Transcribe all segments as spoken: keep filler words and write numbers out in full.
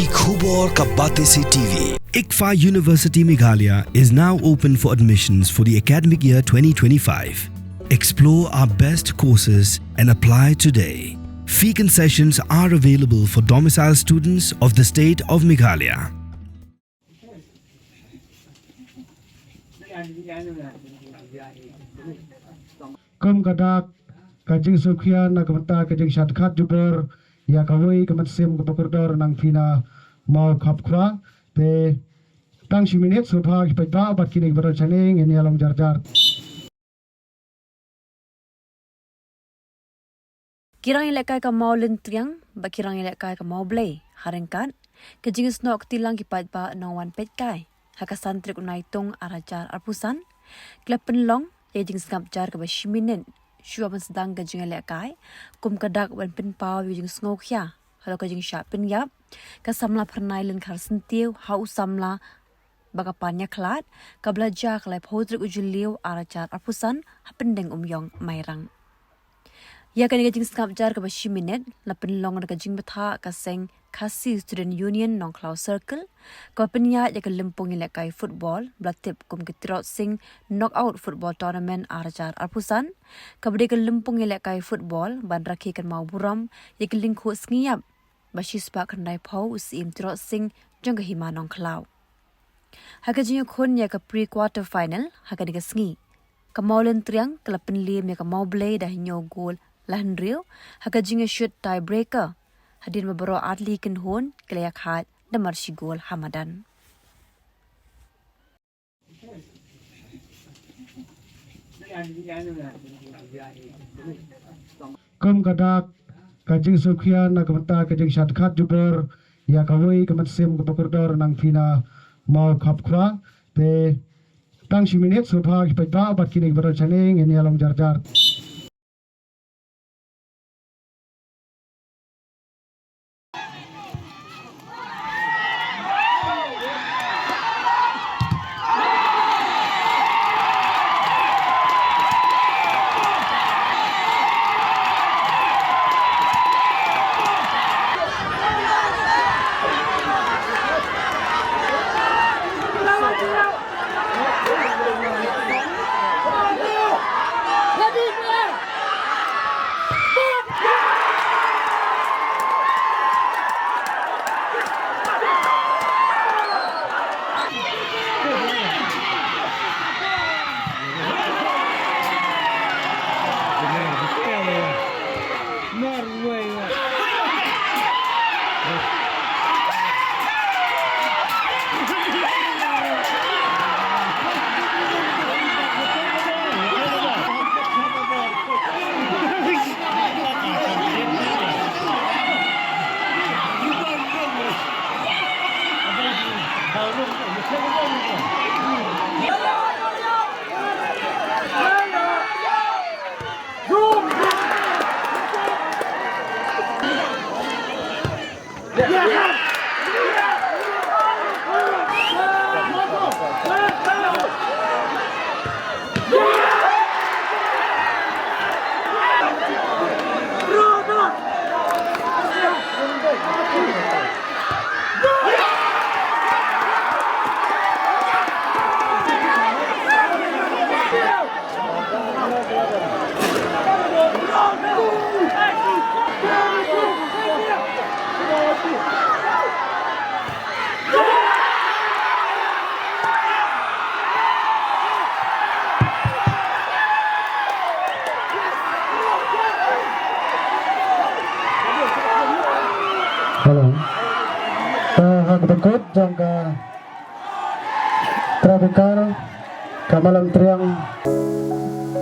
Khubor ka Batesi T V. ICFAI University Meghalaya is now open for admissions for the academic year twenty twenty-five. Explore our best courses and apply today. Fee concessions are available for domicile students of the state of Meghalaya. Kum ka dak, ka jingsngewkhia na ka bynta ka jingshad khat jubor ïa kawei ka mynsiem kaba kordor nang pina Mawkhapkhwa. Te tang shi minit sngewbha ki paidbah bad kine kiba don shane, ngin ïa long jar jar. Ki rangïalehkai ka Mawlyntriang bad ki rangïalehkai ka Mawblei ha ryngkat ka jingsnoh kti lang ki paidbah nongwan peitkai ha ka san tarik u Naitung ar hajar arphew san ki la pynlong ïa ka jingsngap jar kaba shi minit shuwa ban sdang ka jingïalehkai, kum ka dak ban pynpaw ïa ka jingsngewkhia halor ka jingshah pynïap ka samla phyrnai Lyngkhar Syntiew ha u samla ba ka pan ïakhlad, kaba la jia ha ka laiphew tarik u Jylliew ar hajar arphew san ha Pyndengumiong, Mairang. Ïa kane ka jingsngap jar kaba shi minit la pynlong da ka jingbthah ka seng Khasi Student Union Nongkhlaw Circle, kaba pynïaid ïa ka lympung ïalehkai football ba la tip kum ka Tirot Sing Knockout Football Tournament ar hajar arphew san, kaba dei ka lympung ïalehkai football ban rakhe kynmaw burom ïa ki lyngkhuh sngi ïap ba shispah khyndaiphew u Syiem Tirot Sing jong ka Hima Nongkhlaw. Ha ka jingïakhun ïa ka pre-quarter final ha kane ka sngi, ka Mawlyntriang ka la pynliem ïa ka Mawblei da hynñiew gol la hynriew ha ka jingïashut tie breaker, hadien ba baroh artylli ki kynhun ki la ïakhaid da mar shi gol ha madan. Kum ka dak, ka jingsngewkhia na ka bynta ka jingshad khat jubor ïa kawei ka mynsiem kaba kordor nang pina Mawkhapkhwa. Te tang shi minit sngewbha ki paidbah bad kine kiba don shane, ngin ïa long jar jar. Hello. Eh, ha kaba kut jong ka Trabikar ka Mawlyntriang.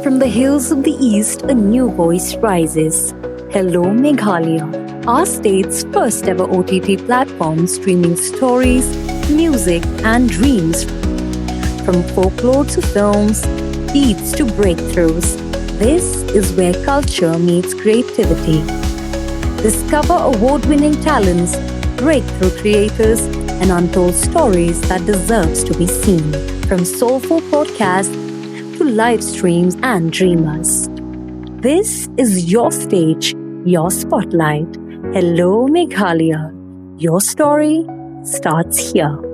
From the hills of the East, a new voice rises. Hello Meghalaya, our state's first ever O T T platform streaming stories, music, and dreams. From folklore to films, beats to breakthroughs, this is where culture meets creativity. Discover award winning talents, breakthrough creators, and untold stories that deserves to be seen. From soulful podcasts to live streams and dreamers, this is your stage, your spotlight. Hello Meghalaya. Your story starts here.